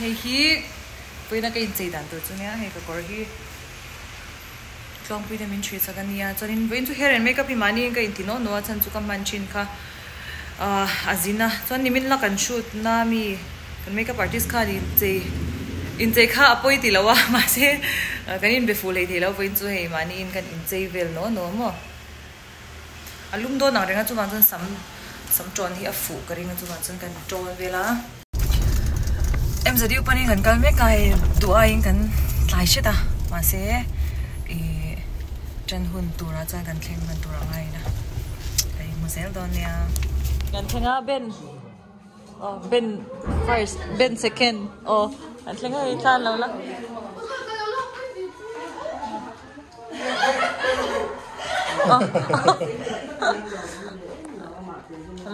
Hei hi vawiina ka inchei dan tur chu nia hei ka kawr hi tlawngpui te min ṭhui chak a nia chuanin vawiin chu hair and makeup hi mahniin ka inti nawh nawh a chhan chu ka hman ṭhin kha ahh a zin a chuan nimin la kan shoot na mi kan makeup artist khan inchei inchei kha a pawi ti lo a mahse kan inbe fuh hlei thei lo vawiin chu hei mahniin kan inchei vel nawh nawh a maw. A lum dawn ang reng a chuvang chuan sam sam tawn hi a fuh ka ring a chuvang chuan kan tawn vel a. MZU panin kan kal mek a hei duh aiin kan tlai hret a mahse ih tan hun turah chuan kan thleng hman tur a ngain a ka inhmu zel dawn nia. Kan thleng a Ben aw Ben first Ben second aw kan thleng a hei tlan lo la.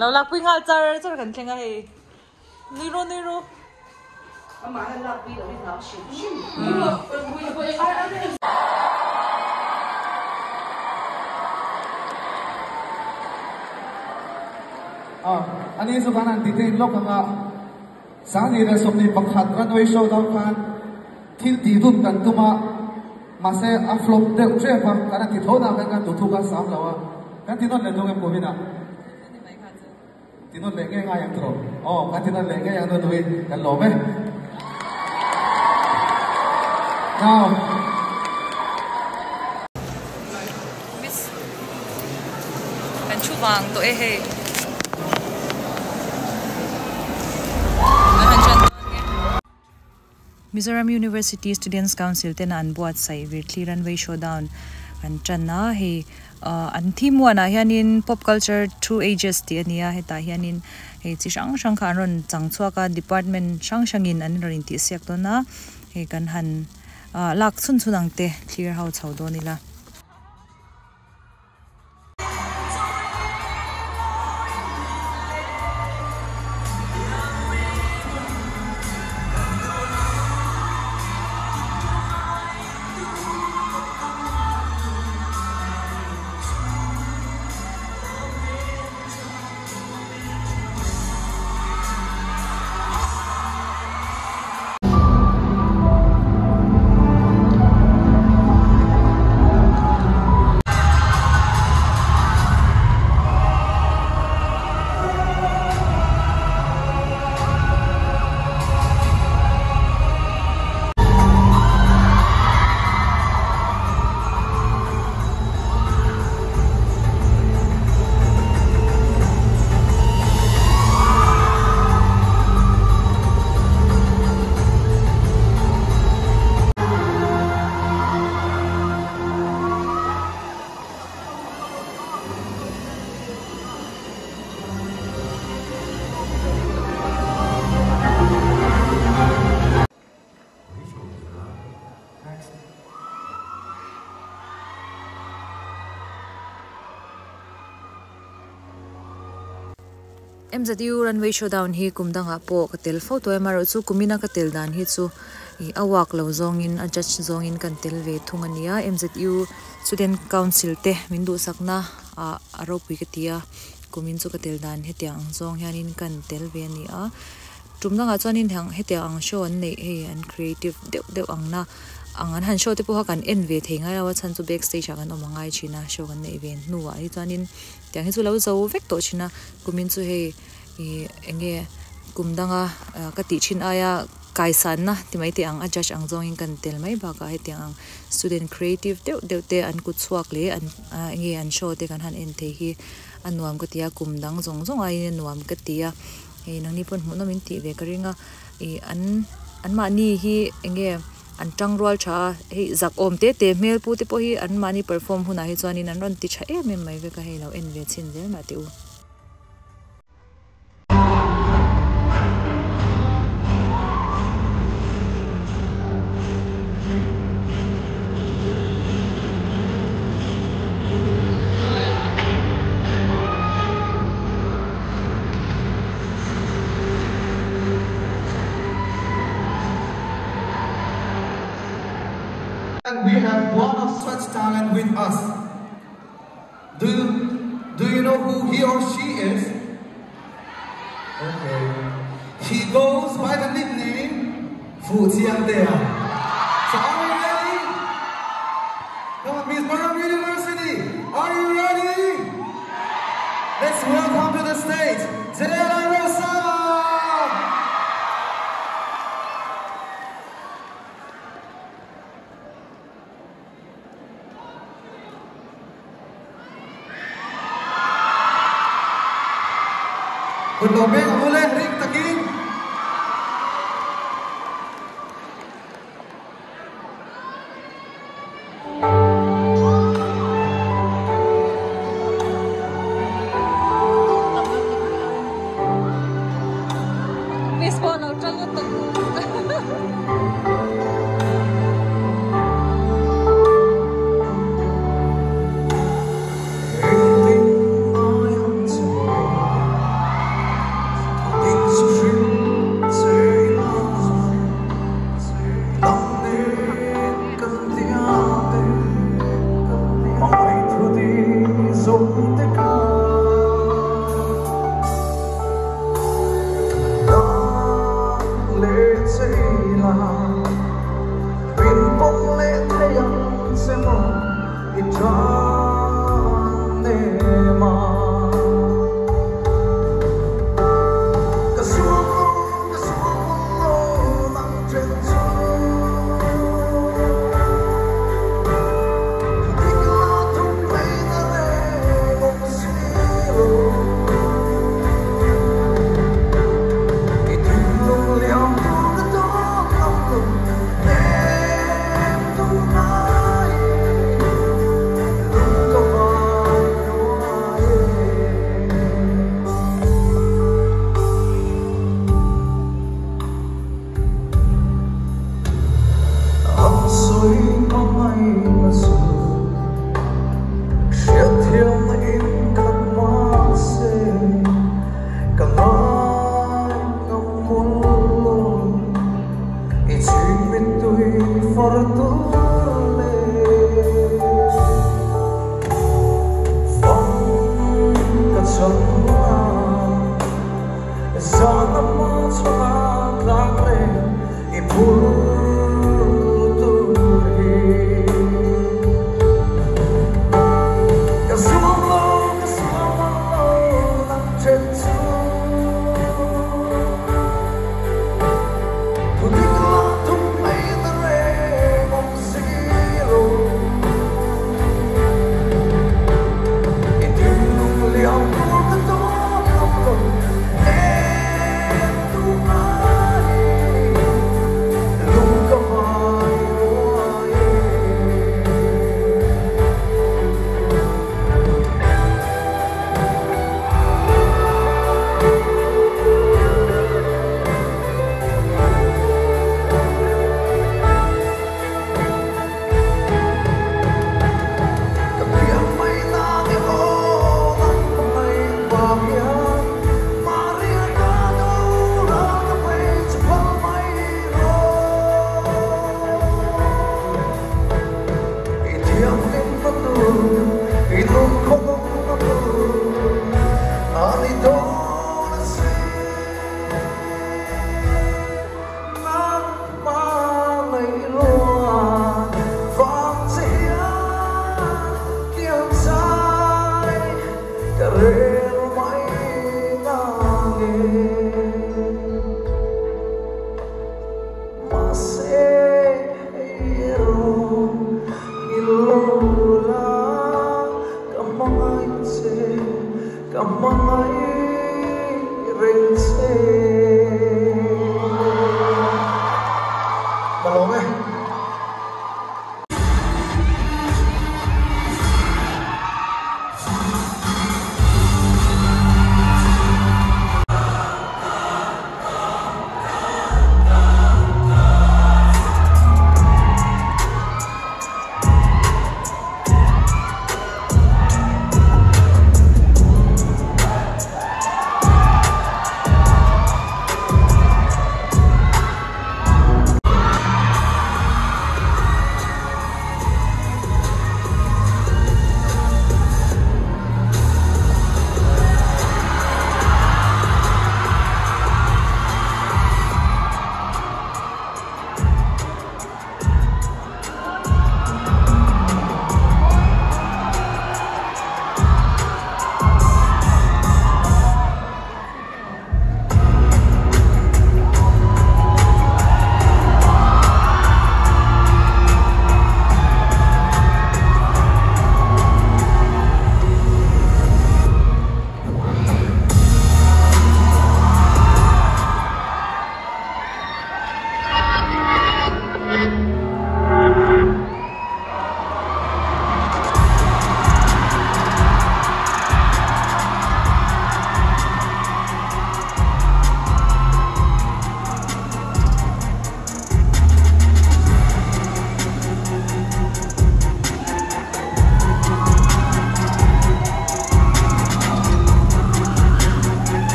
Lo lakpui nghal char char kan thleng a hei nui ru nui ru. Ani chu kan han ti theih lawk ang a, Sangni leh 21 runway show dawn khan thil tih dun kan tum a, mahse a flop deuh tep a, kan han ti tho nak hian kan duhthu kha sam lo a, kan ti nawn leh dawn em Kawhina? Ti nawn leh ngei ngai ang tiraw? Aw, kan ti nawn leh ngei ang dawn duhin kan lawm e. Now. Miss kan thu vang tawh e hei. Mizoram University Students Council tena an buatsaih Virthli Runway Showdown an tan a, hei an theme muanah hianin Pop Culture Through Ages tih a ni a, hetah hianin hei chi hrang hrang kha an rawn chang chhuak a, department hrang hrangin an rawn intihsiak dawn a, hei kan han lak chhun chhun ang te thlir ho chho dawn ila. MZU Runway Showdown hi kum dangah pawh ka tel fo tawh em erawh chu kumina ka tel dan hi chu ih a work lo zawngin a judge zawngin kan tel ve thung a nia MZU Student Council te min duhsakna ah a ropui ka ti a kumin chu ka tel dan hetiang ang zawng hianin kan tel ve a ni a. Tum dangah chuanin heng hetiang ang show an neih hei an creative deuh deuh ang na ang an han show te pawh kha kan en ve thei ngai lo a chhan chu back stage ah kan awm a ngai thin a show kan neih ve hnuah hi chuanin tiang hi chu lo zo vek tawh thin a kumin chu hei ih eng nge kum danga ka tih thin aia kaisanna ti mai teh ang a judge ang zawngin kan tel mai bakah hetiang ang student creative deuh deuh te an kut chhuak leh an eng nge an show te kan han en thei hi a nuam ka ti a kum dang zawng zawng aiin a nuam ka ti a. Hei nangni pawn hmuhnawm in tih ve ka ring a ih an an mahni hi eng nge an tang rual tha a hei zak awm te te hmel pu te pawh hi an mahni perform hunah hi chuanin an rawn ti tha em em mai vek a hei lo en ve chhin zel mah teh u. And we have one of such talent with us. Do you, do you know who he or she is? Okay. He goes by the nickname Fuhchiangtea. So are we ready? Come on, Mizoram University, are you ready? Let's welcome to the stage, Zela Rosa! Kut lo beng ang ule, ring takin! Miss pawh lo tang lutuk.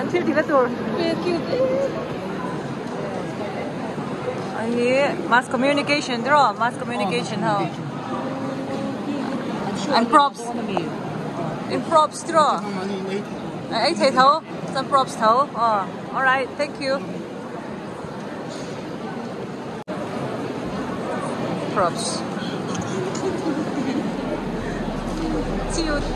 An thil tihna tur. Hei hi mass communication tiraw mass communication ho an props in props tiraw ei thei tho chuan props tho aw alright thank you props cute.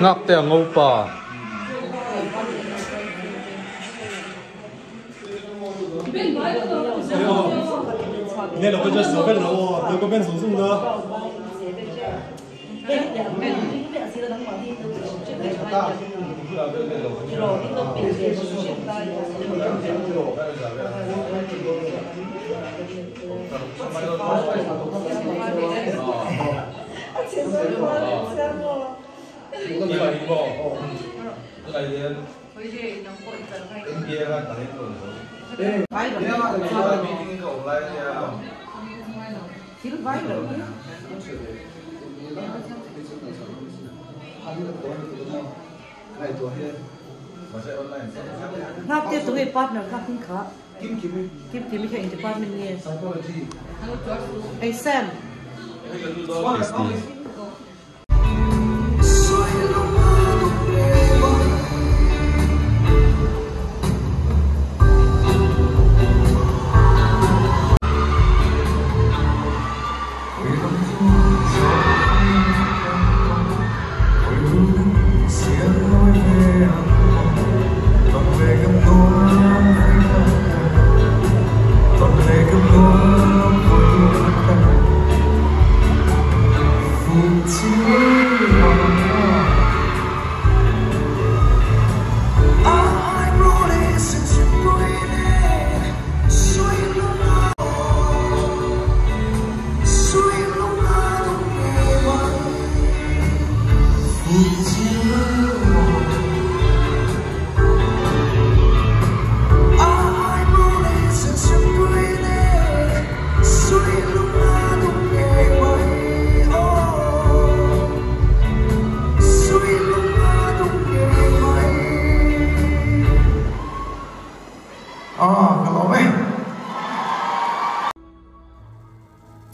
Ngakte a ngo pa. Ngakte tunge partner kha hming kha Kim Kimi kha eng department nge Hey Sam.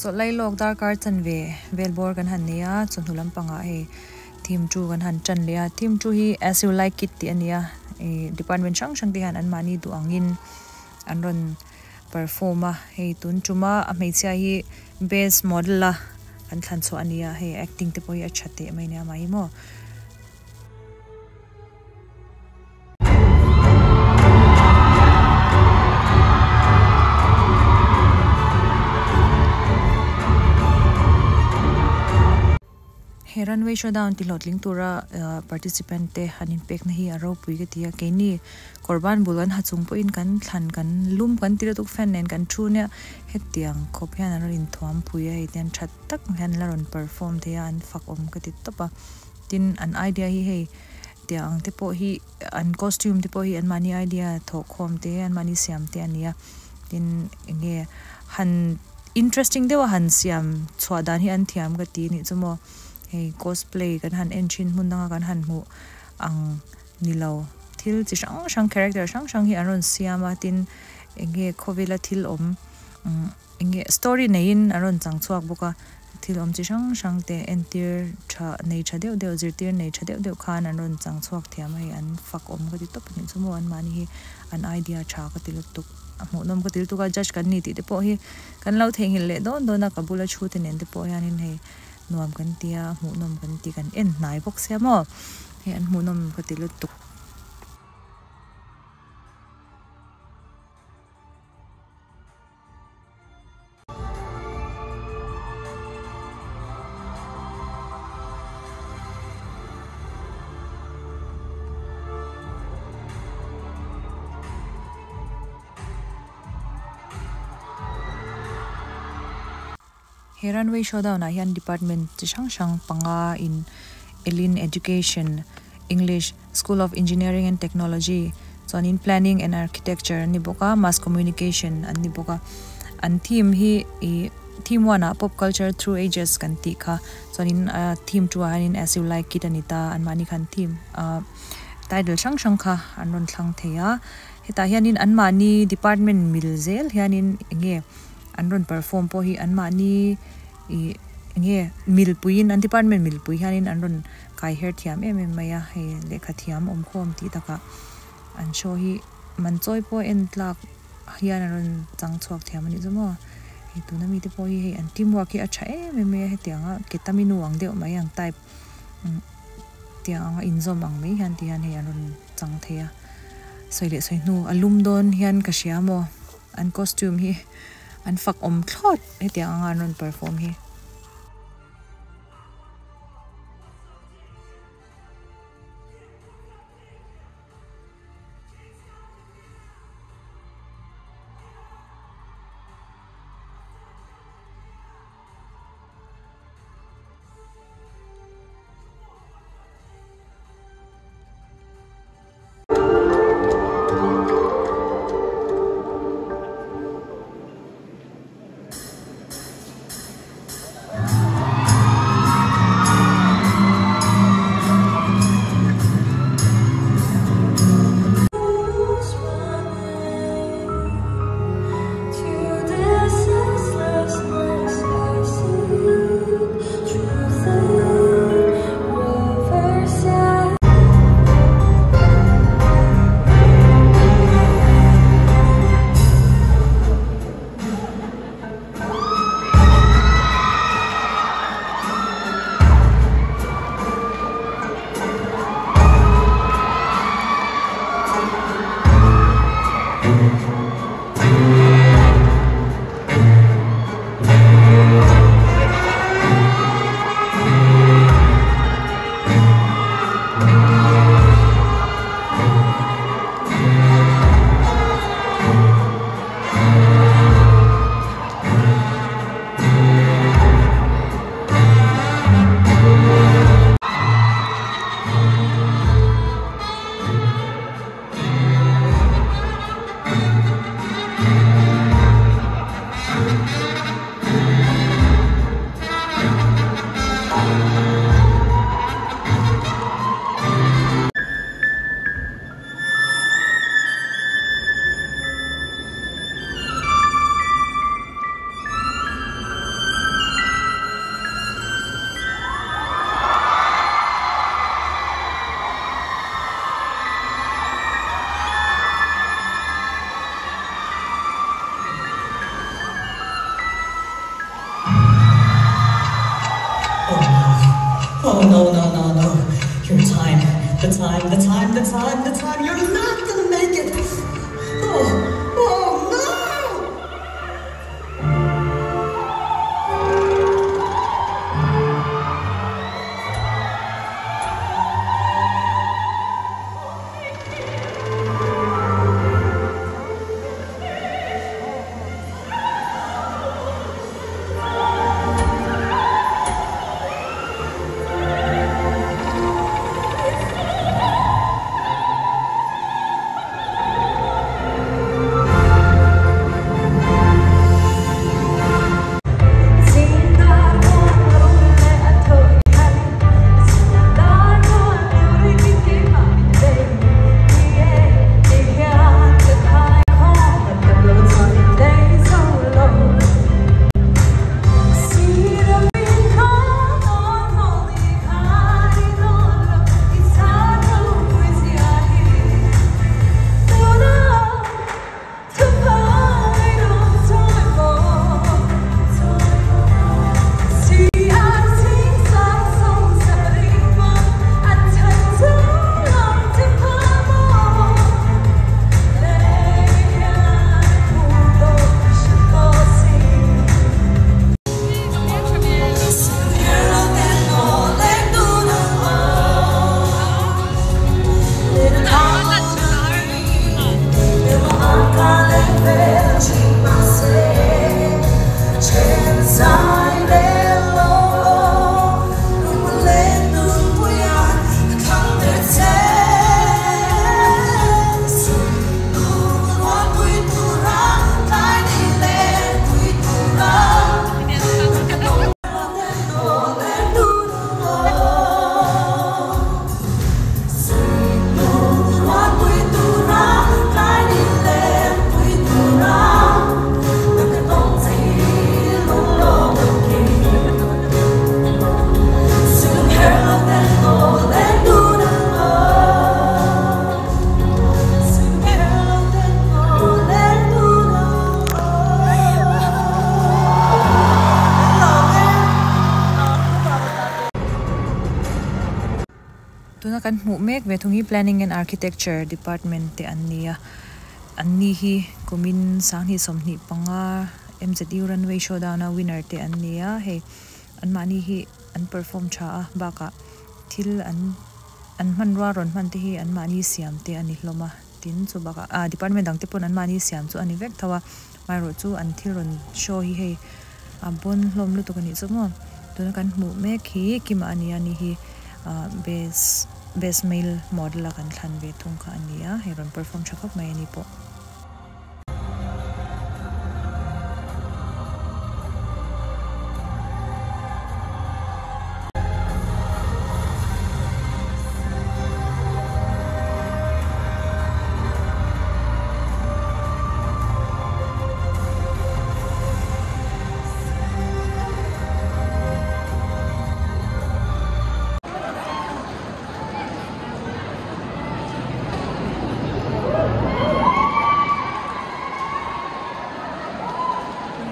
Chawlh lai lawk darkar chanve vel bawr kan han nei a, chawhnu lampangah hei theme two kan han tan leh a, theme two hi as you like it tih a ni a, ih department hrang hrang te hian anmahni duh angin an rawn perform a, hei tun tuma a hmeichhia hi best model a an thlan chhuah a ni a, hei acting te pawh hi a tha teh mai a nia amah hi maw. He runway showdown ti hlawhtling tura participant te han inpekna hi a ropui ka ti a, keini kawrban bul kan ha chung pawhin kan thlan kan lum kan ti lutuk fan nen kan thu nia hetiang khawp hian an rawn inthuam pui a hei tian tha tak hian la rawn perform thei a an fak awm ka ti tawp a tin an idea hi hei tiang ang te pawh hi an costume te pawh hi anmahni idea thawhkhawm te anmahni siam te a ni a tin eng nge han interesting deuh a han siam chhuah dan hi an thiam ka ti anih chu maw hei cosplay kan han en thin hmun danga kan han hmuh ang ni lo thil chi hrang hrang character hrang hrang hi an rawn siam a tin. Enge khawvela thil awm umm enge story neiin a rawn chang chhuak bawk a thil awm chi hrang hrang te entir tha nei tha deuh deuh zirtir nei tha deuh deuh khan an rawn chang chhuak thiam a hei an fak awm ka ti tawp a nih chu maw an mahni hi an idea tha ka ti lutuk a hmuhnawm ka ti lutuk a judge kan ni tih te pawh hi kan lo theihnghilh leh dawn dawn a ka bula thu te nen te pawh hianin hei nuam kan tia hmuhnawm kan ti kan en hnai bawk sia maw hei an hmuhnawm ka ti lutuk. He runway showdown ah hian department chi hrang hrang panga in elin education english school of engineering and technology chuanin planning and architecture an ni bawk a mass communication an ni bawk a an theme hi ih theme one ah pop culture through ages kan tih kha chuanin ah theme two ah hianin as you like it a ni ta anmahni khan theme ah title hrang hrang kha an rawn thlang thei a hetah hianin anmahni department mil zel hianin eng nge an rawn perform pawh hi anmahni ih eng nge milpuiin an department milpui hianin an rawn Kai her thiam em em mai a, hei lehkha thiam awm khawm tih takah an show hi man chawi pawh en tlak hian a rawn chang chhuak thiam a nih chu maw. Hei tuna mite pawh hi hei an team work hi a tha em em mai a, hetianga ketaminu ang deuh mai ang type tiang anga inzawm ang mai hian ti hian hei an rawn chang thei a, sawi leh sawi hnu a lum dawn hian ka hria maw an costume hi an fak awm thlawt hetiang anga an rawn perform hi. Oh no, no, no, no. Your time, the time, the time, the time, the time. You're not gonna make it. Oh, oh no! kan hmuh mek ve thung hi planning and architecture department te an ni a an ni hi kumin sanghnih sawmhnih panga M_Z_U runway showdown a winner te an ni a hei an mahni hi an perform tha a bakah thil an an hmanrua rawn hman te hi an mahni siam te a ni hlawm a tin chu bakah ah department dang te pawn an mahni siam chu a ni vek tho a amaherawh chu an thil rawn show hi hei a bawn hlawm lutuk a nih chu maw tuna kan hmuh mek hi kima a ni a ni hi ah best best male model a kan thlan ve thung kha a ni a hei rawn perform tha khawp mai a ni pawh.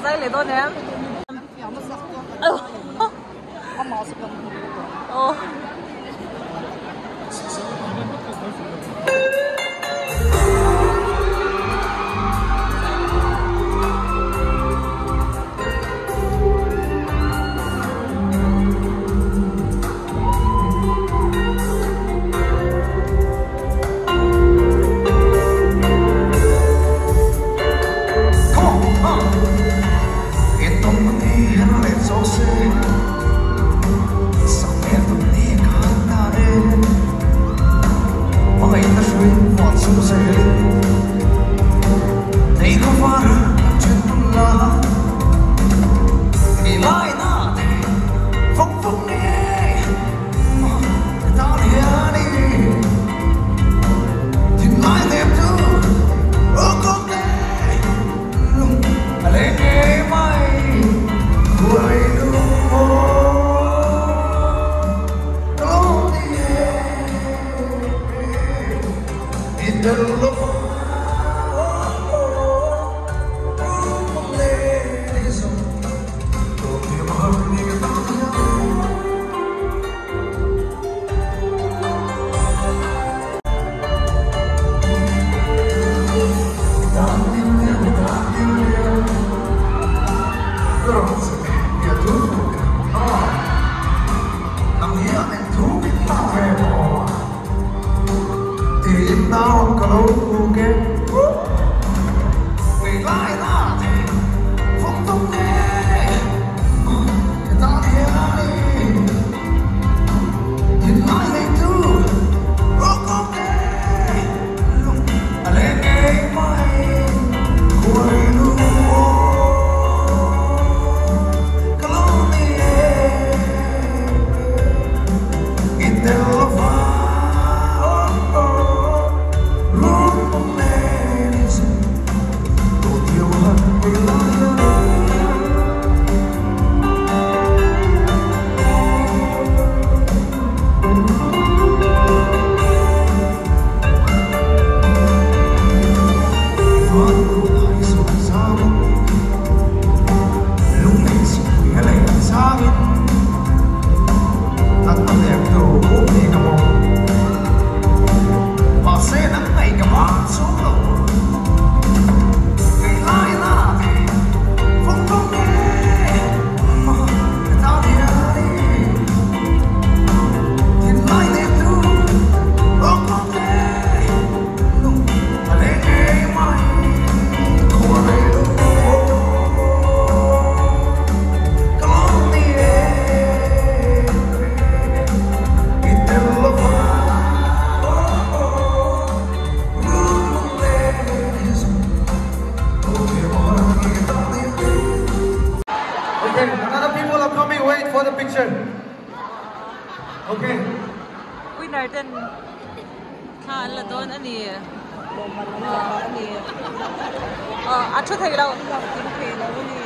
Zai leh dawn em? Oh. Okay. Winner ten thla an la dawn a ni. A thu thei lo. Thei lo a ni.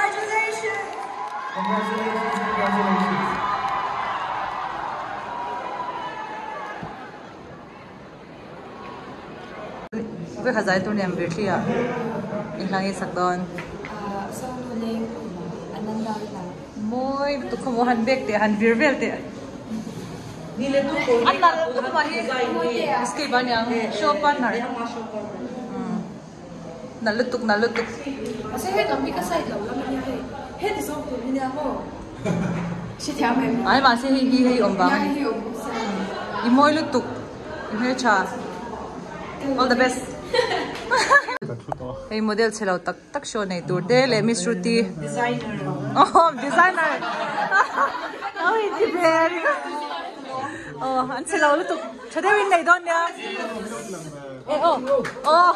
Congratulations! Congratulations! Voi khat zai tur ni ang vir thli ah eng hla nge sak dawn? Mawi lutuk khaw maw han bek teh han vir vel teh. A nalh lutuk mah hi escape a niang show partner. Nalh lutuk nalh lutuk. Ai mahse hei hi hei awm vang a ni. I mawi lutuk i hmeltha. All the best. Hei model chhe lo tak tak show nei tur te leh Miss Shruti. Designer. Oh designer. Oi ti ve. Oh an chhe lo lutuk. Tha deuhin nei dawn nia. Eh oh oh.